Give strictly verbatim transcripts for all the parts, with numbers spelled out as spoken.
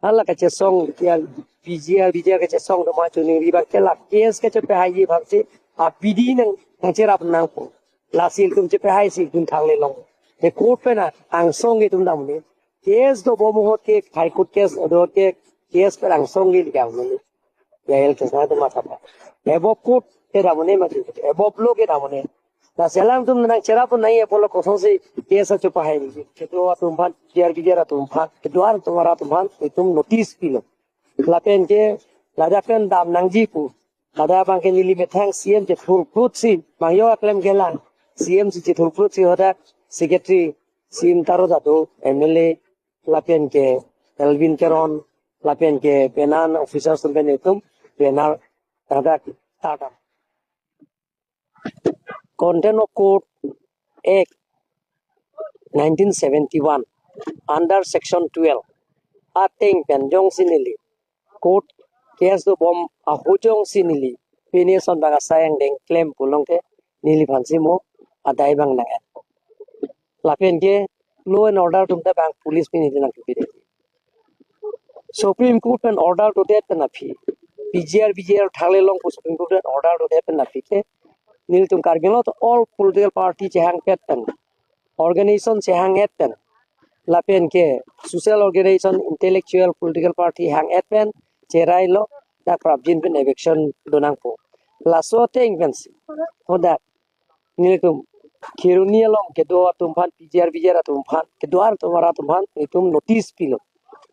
Hala kachesong, ya, P G R, V G R kachesong atum aphan choningri abang ke la case kachepehai aphansi abidi nang, nangcherap nangpo. Lasi ilitum chepehai si ilitum thangle long. Te court pen angsong ke itum damde. Case dobom ahut ke, High Court case do ahut ke, case pen angsong ke likang nang. P I L case nangtum matha pa. Above court ke damde mati. Above law ke damde. Lasi alangtum nangcherap nangji apotlo kosonsi case achepehai nangji. Kedo atum aphan, P G R V G R atum aphan, kedo atum arat atum aphan, itum notice pilo. Lapen ke, ladak pen dam nangji pu. Ladak abang ke neli methang C M chethurprut si, bang yo aklem kelang. C M si chethurprut si hadak Secretary, C M Taro Jadhav, M L A, lapen ke Elwin Teron, lapen ke penang officers atum pen itum, penang hadak tata. Contempt of Court Act nineteen seventy-one, under Section twelve, ateng pen jongsi neli court case dobom ahut jongsi neli pine ason bang asai angdeng klem pulote neliphansi mo adai abang nang-en. Lapen ke law and order atum ta bang police pen neli nangkepide. Supreme Court pen order dodet pen aphi, P G R V G R thangle long pu Supreme Court pen order dodet pen aphi ke, nelitum Karbi Anglong ta all political party chehangpet pen, organization chehang-et pen, lapen ke social organization, intellectual, political party hang-et pen cherailo, dak prapjin pen eviction do nangpo. Laso ateng pensi hadak nelitum Kheroni along kedo atum aphan, P G R V G R atum aphan, kedo atum arat atum aphan itum notice pilo.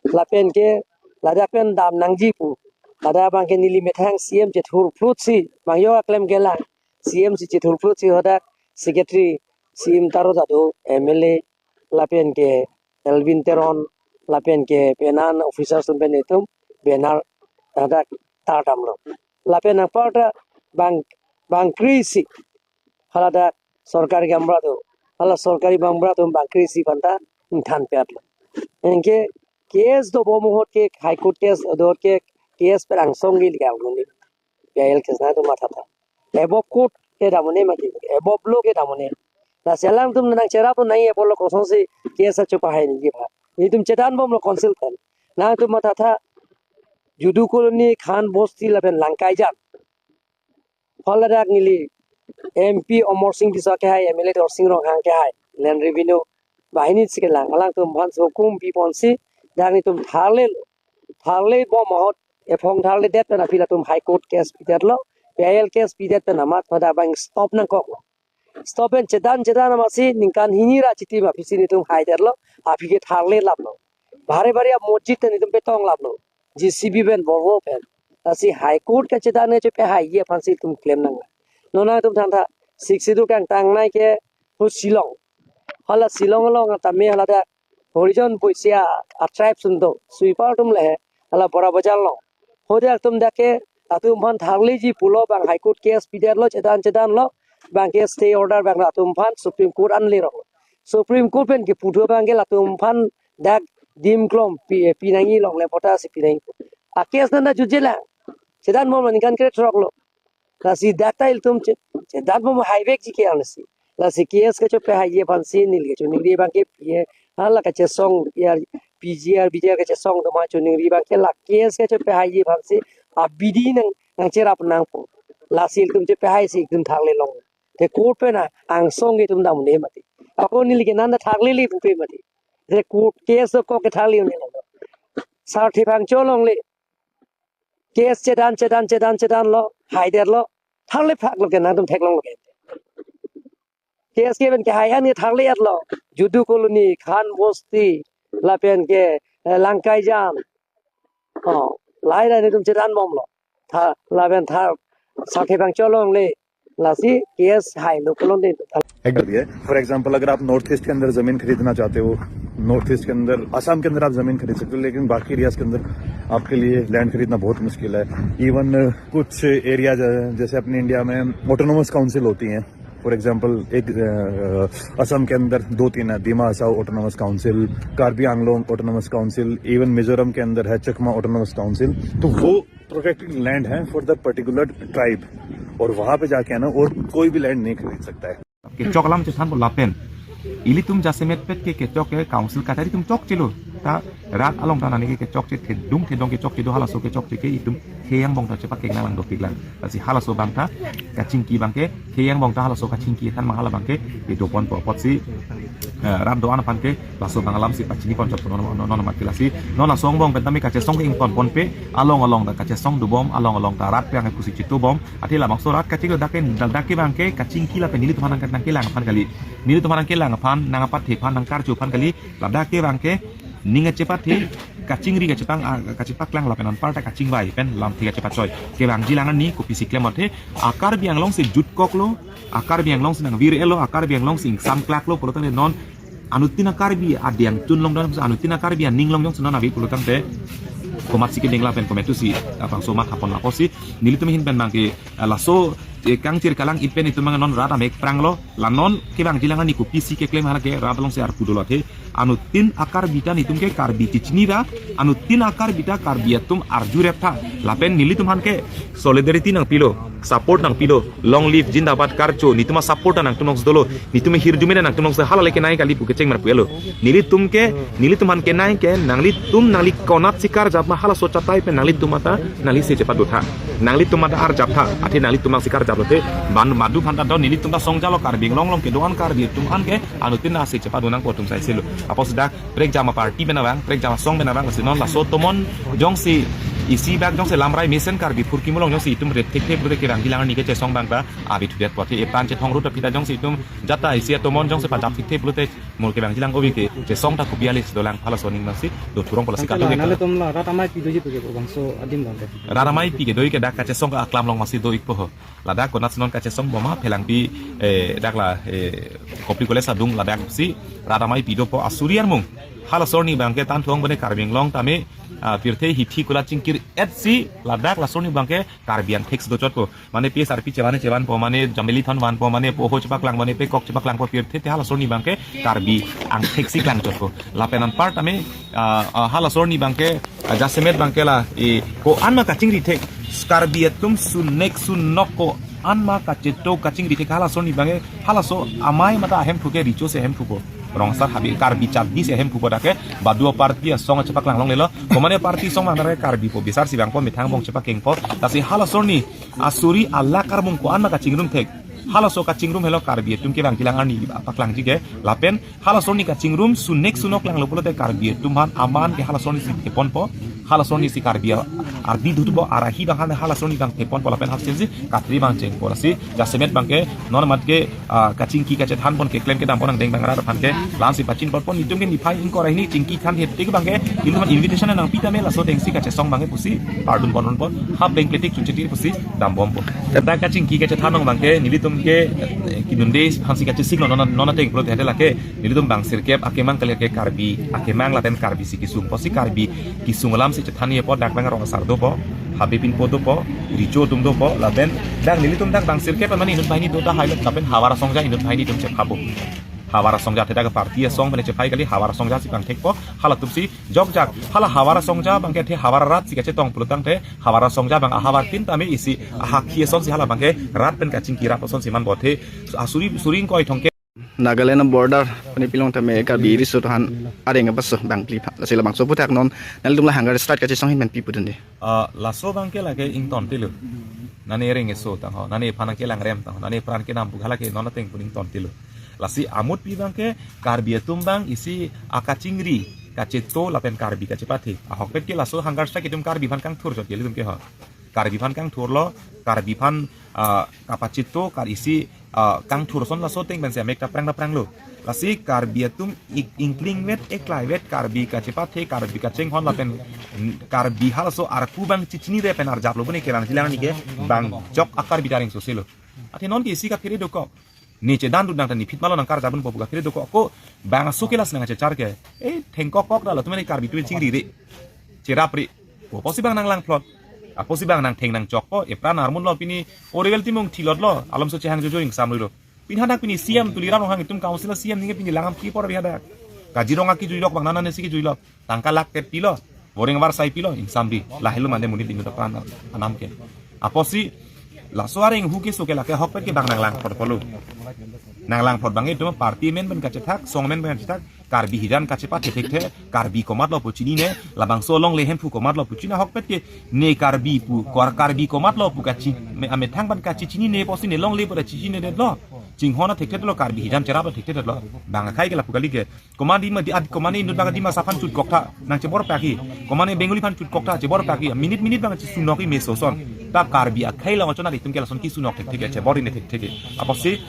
Lapen ke ladak pen dam nangji pu. Ladak abang ke neli methang C M chethurprut si, bang yo aklem kelang. C M si chethurprut si hadak Secretary, C M Taro Jadhav, M L A, lapen ke Elwin Teron, lapen ke penang officers atum pen itum banner hadak tardamlo. Lapen anparta bang, bang kre-isi, hala dak sorkari gaonbura do, hala sorkari gaonbura atum bang kre-isi aphanta ingthan pet lo. Anke case dobom ahut ke, High Court case do ahut ke, case pen angsong ke likang nang. P I L case nangtum matha tha. Above court ke damde mati, above law ke damde. Lasi alangtum nangcherap nangji apotlo kosonsi case achepehai nangji aphan. Itum chedanbomlo council pen. Nangtum matha tha, Judu Colony, Khan Bosti lapen Langkaijan. Haladak neli M P Amarsing Tisso kehai, M L A Dorsing Ronghang kehai, Land Revenue banghini si kelang, alangtum aphan hukum piponsi, dak nelitum thangle, thanglebom ahut, ephong thangledet pen aphi latum High Court case pidetlo, P I L case pidet pen amat pada abang stop nangkoklo. Stop pen chedan chedan amatsi ningkan hini ra chitim aphisi nelitum haidetlo, aphi ke thanglelaplo. Bare bare a-mosjid ta nelitum petonglaplo, J C B pen, Volvo pen. Lasi High Court kachedan kachepehai aphansi itum klem nang. Non nangtum than tha, Sixth Schedule kangtangnei ke pu Shillong. Hala Shillong along tame hala dak Harijan Boisia a-tribe atum do, sweeper atum le, hala Bora Bazar along. Hadak atum dak ke, latum aphan thangleji pulo bang High Court case pidetlo, chedan chedanlo, bang ke stay order bang latum aphan Supreme Court an lerok. Supreme Court pen kepu thu abang ke latum aphan dak dim klom pi, pi nangji longle puta si pi nangji. A case nana jutje lang. Chedanbom ningkan krethrok lo. Lasi dak ta ilitum che, chedanbom haivekji ke ansi. Lasi case kachepehai aphansi neli kachoningri abang ke P I L, hala kachesong ya, P G R, V G R kachesong atum aphan choningri abang ke la case kachepehai aphansi abidi nang, nangcherap nangpo. Lasi ilitum chepehai si ilitum thangle long. Te court pen angsong ke itum damde mati. Ako neli ke nana thanglele pupe mati. Te court case dokok ke thangle un-e lo. Sarthe bang cholongle. Case chedan, chedan, chedan, chedanlo, haidetlo, thangle phaklo ke nangtum theklonglo ke. Case ke pen kehai an ke thangle-etlo. Judu Colony, Khan Bosti, lapen ke, eh, Langkaijan. Oh, lahai lahai nelitum chedanbomlo. Tha, lapen tha, sarthe bang cholongle. Lasi case hailo pulote. एक भी है। For example, अगर आप north east के अंदर जमीन खरीदना चाहते हो, नॉर्थ ईस्ट के अंदर, असम के अंदर आप जमीन खरीद सकते हो, लेकिन बाकी एरियाज के अंदर आपके लिए लैंड खरीदना बहुत मुश्किल है। इवन कुछ एरियाज, जैसे अपने इंडिया में ऑटोनोमस काउंसिल होती हैं, फॉर एग्जांपल, एक अ, असम के अंदर दो तीन है, दिमा Hasao autonomous council, Karbi Anglong autonomous council, even Mizoram के अंदर है चकमा ऑटोनोमस काउंसिल। तो वो प्रोटेक्टेड लैंड है फॉर द पर्टिकुलर ट्राइब, और वहां पे जाके है ना, और कोई भी लैंड नहीं खरीद सकता है। Kechok alam chethanpo lapen ilitum jasemet pet ke kechok ke council kachari atum chokchelo. ta rat along ta nani ke kechokche thedung thedong kechokche do, halaso kechokche ke itum khei angbong ta chepakeng nanglang dopiklang. Lasi halaso abang ta kachingki abang ke khei angbong ta halaso kachingki than abang hala abang ke kedoponpo apotsi, eh, rat do-an aphan ke laso abang alam si pachini ponchot non non non mati lasi non laso angbong pen tame kachesong ke ingtonponpe, along along ta kachesong dobom, along along ta rat pen pusi chetobom. Athe labangso rat kachingki dak ke dak ke abang ke kachingki lapen nelitum aphan nang nangkelang aphan kali. Nelitum aphan nangkelang aphan, nangpathe aphan, nangkarju aphan kali. Ladak ke abang ke ning kachepathe, kachingri kachepang, ah, kachepaklang lapen anparta kachingvai pen lamthe kachepachoi. Kevangji alang arni kopisi klem athe, a Karbi Anglong si jutkoklo, a Karbi Anglong si nangvir-etlo, a Karbi Anglong si ingsamklaklo pulotangte non anuttin a Karbi adeng tun longdon, anuttin a Karbi aning longdon si non ave pulotangte komatsi kedeng lapen komatsi, ah, bangso mathapon apotsi nelitum ahin pen abang ke, ah, laso, eh, kangchir kalang pen itum abang non rat amek pranglo, la non kevangji alang arni kopisi keklem hala ke rat along si arpu dolo athe. Anuttin a Karbi ta nelitum ke Karbi chechini ra, anuttin a Karbi ta Karbi atum arjurep tha. Lapen nelitum aphan ke solidarity nangpilo, support nangpilo, long live jindabad karcho, nelitum a support ta nangtum nongsi dolo, nelitum hirjume ta nangtum nongsi hala le kenai kali pu kecheng mar pu-etlo. Nelitum ke, nelitum aphan kenai ke, nanglitum nangli konatsi karjap ma halaso chatai pen nanglitum ata, nangli se chepadun tha. Nanglitum ata arjap tha, athe nanglitum nangsi karjaplo te, ban madu aphan ta do, nelitum ta songjalo Karbi Anglong along kedo-an Karbi atum aphan ke, anuttin nangsi chepadun nangpo atum sai selo. Apotsi dak prekjam aparty pen abang, prekjam asong pen abang, lasi non laso tomon jongsi isi bak jongsi lamrai mesen Karbi phurkimo along jongsi itum ret thekthe pulote kevangji alang arni kechesong abang ta ave thudetpo athe, epran chethong rut aphi ta jongsi itum jata isi atomon jongsi pajap thekthe pulote mo kevangji alang ove ke chesong ta kopi ale si dolang halaso aning abang si do thurong pulasi kadung ke. Nangtum la rat amei pi doji pu ke bangso adim abang ke. Rat amei pi kedo-ik ke dak kachesong aklam along abang si do-ikpo ho. Ladak konatsi non kachesong bom ma phelangpi, eh, dak la, eh, Kopili College adung ladak si rat amei pi dopo asuri armung. Halaso arni abang ke tan thuang bone Karbi Anglong tame, ah, pirthe hithi kula chingkir-et si ladak laso arni abang ke Karbi angthek si dochotpo. Mane P S R P chevan chevanpo, mane Jameli thon vanpo, mane poho chepaklangpo, mane pekok chepaklangpo, pirthe te halaso arni abang ke Karbi angthek si klangchotpo. Lapen anpar tame, ah, ah, halaso arni abang ke, ah, jasemet abang ke la, eh, ko-an ma kachingri thek, Karbi atum sunek sunok ko-an ma kacheto kachingri thek halaso arni abang ke, halaso amei mate ahemphu ke Recho si ahemphupo. Rongsar Habe Karbi Chatdi si ahemphupo dak ke, badu aparty asong chepaklang longlelo. Komane aparty asong abang dak ke Karbipo, bisar si vangpo, methang angbong chepakengpo. Lasi halaso arni asuri alak armung ko-an ma kachingrum thek. Halaso kachingrum helo Karbi atum kevangji alang arni paklangji ke. Lapen halaso arni kachingrum sunek sunok langlo pulote Karbi atum aphan aman ke halaso arni si theponpo. Halaso arni si Karbi ardi dudubo arahi abang aphan halaso arni abang theponpo lapen halaso arni si katri abang chengpo lasi jasemet abang ke non amat ke, ah, kachingki kachethanpon keklem kedam pon angdeng abang rat aphan ke lam si pachinpon pon itum ke niphai ingkoi ra hini chingki than hepte abang ke itum invitation nangpi tame laso ateng si kachesong abang ke pusi pardun pon pon hap beng pletik chuncheti pusi dambompo. Tata kachingki kachethan abang ke nelitum ke, eh, kedunde aphan si kachesik non non ateng pulote hade lake nelitum bang sirkep akemang kali ke Karbi akemang lapen Karbi si kesung pusi Karbi kesung alam si chethan ye po dak abang Rongsar dopo, Habe pinpo dopo, Recho atum dopo, lapen dak nelitum dak bang sirkep mane inut banghini do ta hai lapen Hawar Asongja inut banghini atum chephabo. Hawar Asongja athe dak party asong pen chephai kali, Hawar Asongja si pangthekpo, halatum si jokjak, hala Hawar Asongja abang ke athe Hawar arat si kachetong pulotangte, Hawar Asongja abang ahavar tin tame isi ahakhi ason si hala abang ke rat pen kachingki rap ason si manpo athe, asuri suri ingkoi thomkep. Nagaland border pani pilong tame Karbi riso tohan areng apa so bang klipa. Lasi labangso aputhak non nanglitum la hunger strike kachesong ahin pen pi pudunde. Ah, laso abang ke lake ingtontelo. Nane areng eso tang ho, nane aphan kelangrem tang ho, nane apran kedam pu hala ke non ateng pun ingtontelo. Lasi amutpi abang ke Karbi atum abang isi akachingri, kacheto lapen Karbi kachepathe. Ahokpet ke laso hunger strike itum Karbi aphan kangthur jot ke ilitum ke ho. Karbi aphan kangthurlo, Karbi aphan, ah, kapacheto, Kar isi, ah, kangthur ason laso ateng pen si amek ta prang ta pranglo. Lasi Karbi atum ik-, ingklingvet, eklaivet, Karbi kachepathe, Karbi kachinghon lapen, mm, Karbi halaso arku abang chechinire pen arjaplo bune kevangji alang arni ke bang jok a Karbi ta areng soselo. Athe non ke isi kaphere dokok. Ne chedan dun nang ta ne phit malo nangkarjap dunpo pu kaphere dokok ko bang aso ke lasi nangchechar ke. Eh, thengkok kok dalo atum ne Karbi atum chingrire. Cherapre. Apotsi abang nanglangphlot. Apotsi abang nangtheng nangchokpo. Epran armunlo pini Orwell Timung thilotlo. Alomso chehang jojo ingsam rilo. Pini hadak pini C M Tuliram Ronghang itum council C M ningke pini langdam kipor ave hadak. Kaziranga kejuilok abang nana nesi kejuilok. Tangka lakh tet pilo. Boreng varsai pilo. Ingsamri. Lahelo mane monit inut apran anam ke. Apotsi Laso areng hu keso ke lake ahokpet ke bang nanglang phot pulo. Nanglang phot bang itum party amen pen kachethak, song amen pen kachethak, Karbi hijan kachepathekthe, Karbi komatlo pu chinine, labangso alongle Hemphu komatlo pu chini ahokpet ke, ne Karbi pu, kor Karbi komatlo pu kachi, me, amethang pen kachichinine pusi ne longle pu kachichininedetlo. Chinghon athekthedetlo, Karbi hijan cherap athekthedetlo. Bang akhei ke lapu kali ke. Komane Dima di ad, komane inut bang Dimasa aphan chutkok tha, nangchebor pakji. Komane Bengali aphan chutkok tha, chebor pakji. Minute minute bang chisunok-i meso ason. Ta Karbi akhei along achonak itum ke lason kesunok thekthe ke, chebor-i ne thekthe ke. Apotsi,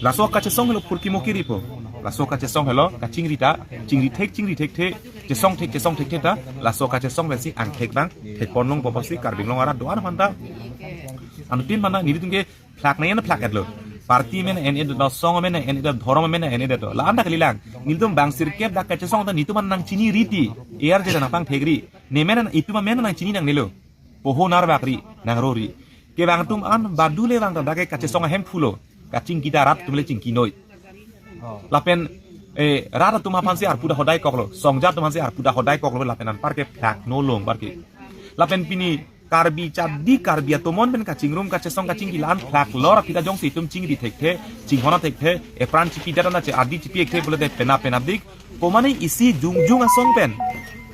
laso kachesong helo phurkimo kiripo. Laso kachesong helo, kachingri ta, chingri thek, chingri thekthe, chesong thek, chesong thekthe ta, laso kachesong pensi angthek bang thekpon longpo pusi Karbi Anglong arat do-an aphanta. Anuttin mana nelitum ke phlak nangji na phlak-etlo. Party amen en-edetlo, song amen en-edetlo, dhorom amen en-edetlo. La-an ta kalilang. Nelitum bang sirkep dak kachesong ta nelitum an nangchini riti. A R J ta nangpangthekri. Ne amen, itum amen nangchini nangnelo. Poho narbakri, nangrori. Kevang atum an badule vang ta dak ke kachesong ahem phulo. Kachingki ta rat atum le chingki noi. Lapen, eh, rat atum aphansi arpu ta hodai koklo. Songjat atum aphansi arpu ta hodai koklo lapen anpar ke phlak nolong anpar ke. Lapen pini Karbi chadi Karbi atomon pen kachingrum kachesong kachingki la-an phlak lor kita jongsi itum chingri thekthe, chinghon athekthe, epran chipi dada na che adi chipi ekthe pulote penap penap dik. Komane isi jongjong asong pen.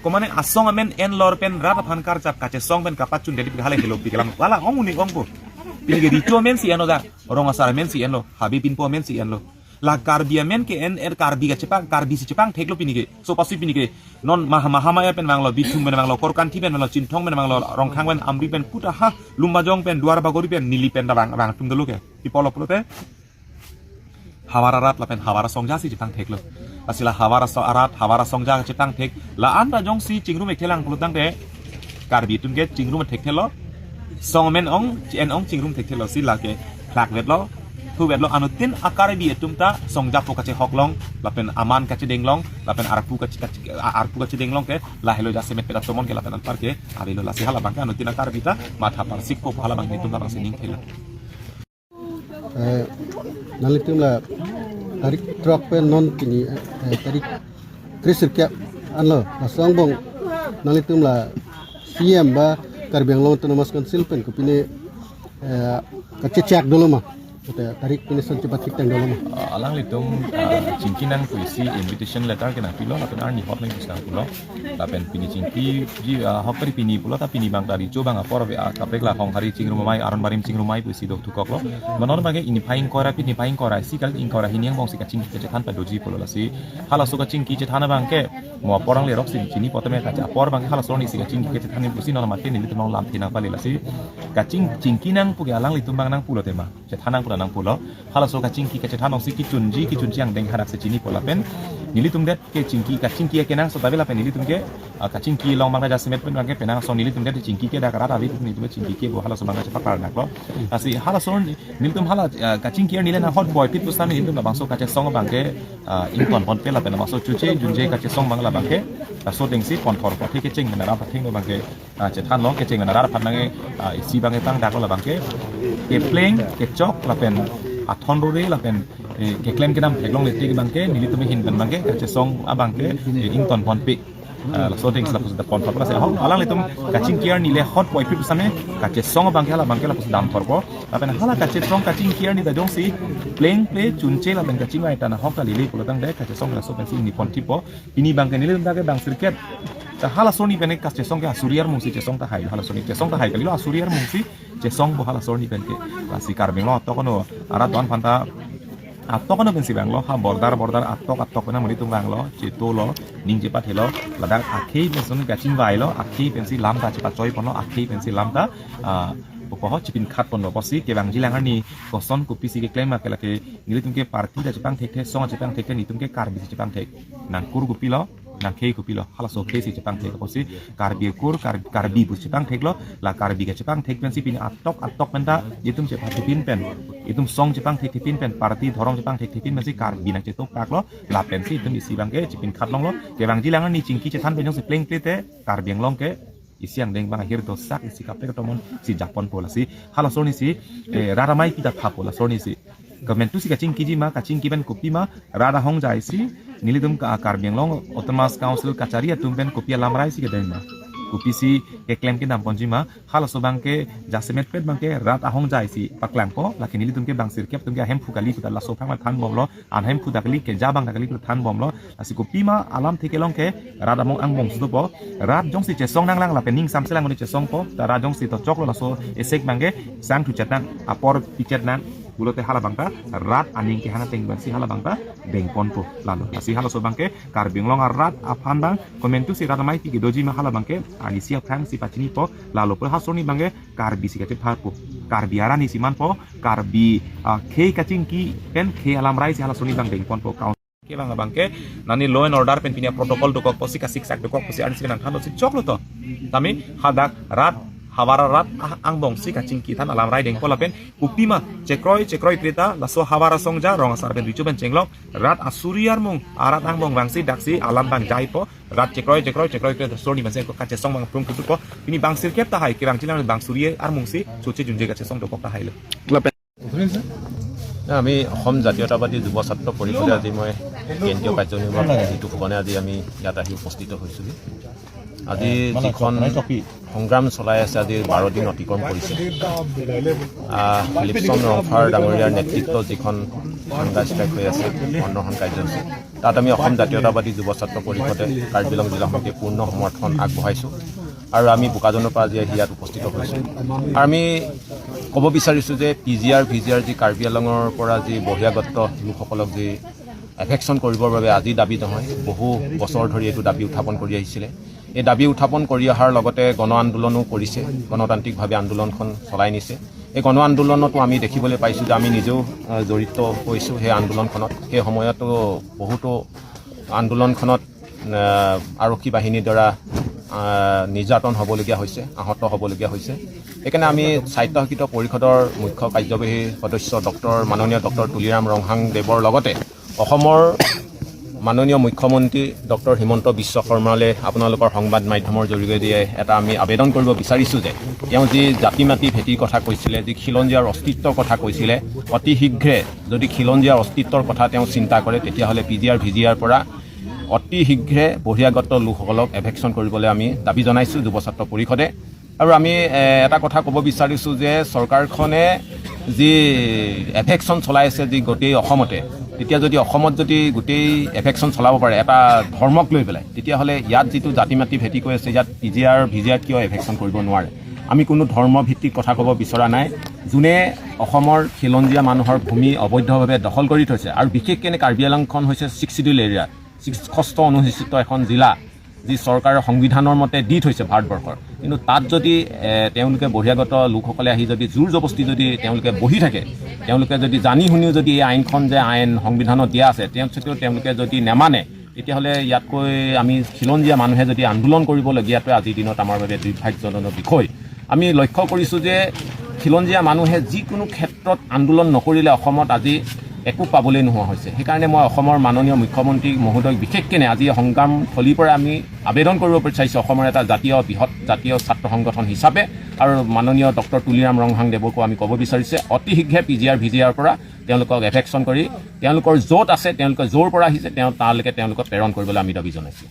Komane asong amen en lor pen rat aphan karchap kachesong pen kapachun dedi hala helo pi kelang. Wala ong uni ongpo. Pini ke Richo amensi enlo da. Rong Asar amensi enlo. Habe Pinpo amensi enlo. La Karbi amen ke en er Karbi kachepang, Karbi si chepangtheklo pini ke. So pasi pini ke. Non Maha, Mahamaya pen vanglo, Bithung pen vanglo, Korkanthi pen vanglo, Chinthong pen vanglo, Rongkhang pen, Amri pen, puta ha, Lumbajong pen, Duar Bagori pen, neli pen ta vang, vang atum dolo ke. Pi pulo pulote. Havar arat lapen havar asongja si chepangtheklo. Lasi la havar aso arat, havar asongja chepangthek. La-an ta jongsi chingrum ekthelang pulo tangte. Karbi atum ke chingrum thekthelo. Song amen ong, en ong chingrum thekthelo si lake phlakvetlo. Thuvetlo anuttin a-Karbi atum ta songja po kachehok long, lapen aman kachedeng long, lapen arpu kache, kache, a-, arpu kachedeng long ke, la helo jasemet pen atomon ke lapen anpar ke, avelo lasi hala abang ke anuttin a-Karbi ta, matha parsik po hala abang nelitum labang sining thelo. Eh, nanglitum la tarik throk pen non pini, eh, tarik kre sirkep anlo, laso angbong nanglitum la C M ba Karbi Anglong Autonomous Council pen kopine, eh, kachechak dolo ma? Kote tarik pini ason chepathektang dolo ma? Ah, alanglitum, ah, chingki nangpo pusi invitation letter ke nangpilo, lapen arni hot nangji nangpulo. Lapen pini chingkiji, ah, ahok kari pini pulo ta pini bang ta Richo bang apor ave, ah, kaprek la Honghari chingrum amei, Aron Barim chingrum amei pusi dokthukoklo. Mane non bang ke niphai ingkoi ra pini niphai ingkoi ra isi kali ingkoi ra hini angbongsi kachingki kachethan padoji pulo lasi. Halaso kachingki chethan abang ke mo apor angle roksi chinipo tame kache apor abang ke halaso arnisi kachingki kachethan pusi non mate nelitum along lamthe nangpale lasi. Kaching, chingki nangpo ke alanglitum bang nangpulo tema. Chethan nangpo nangpulo. Halaso kachingki kachethan ongsi kechunji, kechunji angdeng hadaksi chinipo lapen nelitum det ke chingki, kachingki kenangsot ave lapen nelitum ke, ah, kachingki along bang jasemet pen bang ke penang asong nelitum det chingki ke dak rat ave nelitum chingki ke bo halaso bang kachepaklar naklo. Lasi halaso nelitum hala, ah, kachingki arni le nanghot boy pit pusitame nelitum labangso kachesong abang ke, ah, ingtonponpe lapen labangso chuche junje kachesong abang labang ke, ah, laso dengsi ponthor po thek kecheng pen arat athengno abang ke, ah, chethanlo kecheng pen arat aphan nang, ah, isi abang ke tangdaklo labang ke. Kepleng, kechok lapen athon rore lapen, eh, keklem kedam theklongle tik abang ke, nelitum ahin pen abang ke, kachesong abang ke, eh, ingtonponpe. Ah, laso dengsi lapusi ponthor lasi ahok alanglitum kachingki arni le hot boy pit pusitame, kachesong abang ke hala abang ke lapusi damthorpo. Lapen hala kachesong kachingki arni ta jongsi plengple chunche lapen kachingvai ta nahok ta lele pulo tangte kachesong laso pensi ingniponthipo. Pini abang ke nelitum ta ke bang sirkep. Ta halaso arni pen kachesong ke asuri armungsi chesong tahai, halaso arni chesong tahai kalilo, asuri armungsi chesongpo halaso arni pen ke. Lasi Karbi Anglong atok ano arat do-an aphanta atok ano pensi vanglo, ha border border atok atok pen nelitum vanglo, chetolo, ning chepathelo, ladak akhei pensi kachingvailo, akhei pensi lam ta chepachoiponlo, akhei pensi lam ta, ah, poho chipinkhatponlo pusi kevangji alang arni koson kopisi keklem ma ke lake nelitum ke party ta chepangthekthe, song chepangthekthe, nelitum ke Karbi si chepangthek. Nangkur kopilo, nangkhei kopilo, halaso khei si chepangthek pusi Karbi akur, Kar-, Karbi pu chepangtheklo, la Karbi kachepangthek pensi pini atok atok penta itum chepangthekpin pen, itum song chepangthekthepin pen, party dhorom chepangthekthepin pensi Karbi nangchetokpaklo, lapensi itum isi abang ke chipinkhap longlo. Kevangji alang arni chingki chethan pen jongsi plengple te Karbi Anglong ke isi angdeng bang ahir dosak isi kaprek atomon si japonpo lasi. Halaso arnisi, eh, rat amei kita thapo laso arnisi. Komantusi kachingkiji ma, kachingki pen kopi ma, rat ahongjaisi, nelitum ka Karbi Anglong Autonomous Council kachari atum pen kopi alam raisi kedeng ma. P C keklem kedam ponjima, halaso abangke jasemet pet abangke rat ahongjai si paklangpo, lake nelitum ke bang sirkep atum ke ahemphu kali puta laso aphrang thanbomlo, an hemphu ta kali, keja abang ta kali puta thanbomlo, lasi kopima alamthe kelong ke rat among angbong si dopo, rat jongsi chesong nanglang lapen ning samselang koni chesongpo, ta rat jongsi tochoklo laso esek abangke sang thuchet nang, apor pichet nang, pulote hala abangta rat aning kehang ateng abangsi hala abangta dengponpo lalo. Lasi halaso abangke Karbi Anglong arat aphan abang komantu si rat amei pi kedojima hala abangke arnisi aphrang si pachinipo, lalo pu halaso arni abangke Karbi si kachepharpo, Karbi arani si manpo, Karbi, ah, khei kachingki pen khei alamrai si halaso arni abang dengponpo. Kaun ke abang abangke nani law and order pen pini protocol dokokpo si kasiksak dokokpo si arnisi nangthanlo si choklo to. Tame hadak rat, havar arat, ah, angbong si kachingki than alamrai dengpo lapen kopima chekroi chekroi kreta laso havar asongja rong asar pen richo pen chenglok rat asuri armung arat angbong vangsi daksi alam abang jaipo, rat chekroi chekroi chekroi kreta soni manse ko kachesong abang prung kusupo, pini bang sirkep tahai, kevang chilang bang suri armung si choche junje kachesong dokok tahailo. না, আমি অসম জাতীয়তাবাদী যুৱ ছাত্ৰ পৰিষদে আজি মই কেন্দ্ৰীয় কাৰ্যনিৰ্বাহক জিতু ফুকনে আজি আমি ইয়াত আহি উপস্থিত হৈছোঁহি। আজি যিখন সংগ্ৰাম চলাই আছে, আজি বাৰ দিন অতিক্ৰম কৰিছে। আহ, লিপচন ৰংফাৰ ডাঙৰীয়াৰ নেতৃত্বত যিখন হাংগাৰ ষ্ট্ৰাইক হৈ আছে, অনশন কাৰ্যসূচী, তাত আমি অসম জাতীয়তাবাদী যুৱ ছাত্ৰ পৰিষদে কাৰ্বি আংলং জিলা সমিতিয়ে পূৰ্ণ সমৰ্থন আগবঢ়াইছোঁ আৰু আমি বোকাজানৰ পৰা আজি আহি ইয়াত উপস্থিত হৈছোঁ। আৰু আমি ক'ব বিচাৰিছোঁ যে পি জি আৰ, ভি জি আৰ যি কাৰ্বি আংলঙৰ পৰা যি বহিৰাগত লোকসকলক যি এভেকশ্যন কৰিবৰ বাবে আজি দাবী নহয়, বহু বছৰ ধৰি এইটো দাবী উত্থাপন কৰি আহিছিলে। এই দাবী উত্থাপন কৰি অহাৰ লগতে গণ আন্দোলনো কৰিছে, গণতান্ত্ৰিকভাৱে আন্দোলনখন চলাই নিছে। এই গণ আন্দোলনতো আমি দেখিবলৈ পাইছোঁ যে আমি নিজেও, আহ, জড়িত হৈছোঁ সেই আন্দোলনখনত। সেই সময়তো বহুতো আন্দোলনখনত, আহ, আৰক্ষী বাহিনীৰ দ্বাৰা, আহ, নিৰ্যাতন হ'বলগীয়া হৈছে, আহত হ'বলগীয়া হৈছে। সেইকাৰণে আমি স্বায়ত্তশাসিত পৰিষদৰ মুখ্য কাৰ্যবাহী সদস্য ডক্টৰ, মাননীয় ডক্টৰ তুলিৰাম ৰংহাং দেৱৰ লগতে অসমৰ মাননীয় মুখ্যমন্ত্ৰী ডক্টৰ হিমন্ত বিশ্ব শৰ্মালৈ আপোনালোকৰ সংবাদ মাধ্যমৰ জৰিয়তে এটা আমি আবেদন কৰিব বিচাৰিছোঁ যে তেওঁ যি জাতি মাটি ভেটিৰ কথা কৈছিলে, যি খিলঞ্জীয়াৰ অস্তিত্বৰ কথা কৈছিলে, অতি শীঘ্ৰে যদি খিলঞ্জীয়াৰ অস্তিত্বৰ কথা তেওঁ চিন্তা কৰে, তেতিয়াহ'লে পি জি আৰ, ভি জি আৰ পৰা অতি শীঘ্ৰে বহিৰাগত লোকসকলক এভেকশ্যন কৰিবলৈ আমি দাবী জনাইছোঁ যুৱ ছাত্ৰ পৰিষদে। আৰু আমি, এ, এটা কথা ক'ব বিচাৰিছোঁ যে চৰকাৰখনে যি এভেকশ্যন চলাই আছে যি গোটেই অসমতে, তেতিয়া যদি অসমত যদি গোটেই এভেকশ্যন চলাব পাৰে এটা ধৰ্মক লৈ পেলাই, তেতিয়াহ'লে ইয়াত যিটো জাতি মাটি ভেটি কৈ আছে, ইয়াত পি জি আৰ, ভি জি আৰ কিয় এভেকশ্যন কৰিব নোৱাৰে? আমি কোনো ধৰ্ম ভিত্তিক কথা ক'ব বিচৰা নাই। যোনে অসমৰ খিলঞ্জীয়া মানুহৰ ভূমি অবৈধভাৱে দখল কৰি থৈছে আৰু বিশেষকৈ কাৰ্বি আংলংখন হৈছে ছিক্স শ্বিডিউল এৰিয়া, ছিক্স, ষষ্ঠ অনুসূচিত এখন জিলা, যি চৰকাৰে সংবিধানৰ মতে দি থৈছে ভাৰতবৰ্ষৰ। কিন্তু তাত যদি, এ, তেওঁলোকে বহিৰাগত লোকসকলে আহি যদি জোৰ জবস্তি যদি তেওঁলোকে বহি থাকে, তেওঁলোকে যদি জানি শুনিও যদি এই আইনখন যে আইন সংবিধানত দিয়া আছে, তেওঁ, তেওঁলোকে যদি নেমানে, তেতিয়াহ'লে ইয়াতকৈ আমি খিলঞ্জীয়া মানুহে যদি আন্দোলন কৰিবলগীয়াটোৱে আজিৰ দিনত আমাৰ বাবে দুৰ্ভাগ্যজনক বিষয়। আমি লক্ষ্য কৰিছোঁ যে খিলঞ্জীয়া মানুহে যিকোনো ক্ষেত্ৰত আন্দোলন নকৰিলে অসমত আজি একো পাবলৈ নোহোৱা হৈছে। সেইকাৰণে মই অসমৰ মাননীয় মুখ্যমন্ত্ৰী মহোদয়ক বিশেষকৈ আজি সংগ্ৰামস্থলীৰ পৰা আমি আবেদন কৰিব বিচাৰিছোঁ, অসমৰ এটা জাতীয়, বৃহৎ জাতীয় ছাত্ৰ সংগঠন হিচাপে আৰু মাননীয় ডক্টৰ তুলিৰাম ৰংহাং দেৱকো আমি ক'ব বিচাৰিছে, অতি শীঘ্ৰে পি জি আৰ, ভি জি আৰ পৰা তেওঁলোকক এভেকশ্যন কৰি তেওঁলোকৰ য'ত আছে, তেওঁলোকে য'ৰ পৰা আহিছে, তেওঁ তালৈকে তেওঁলোকক প্ৰেৰণ কৰিবলৈ আমি দাবী জনাইছোঁ।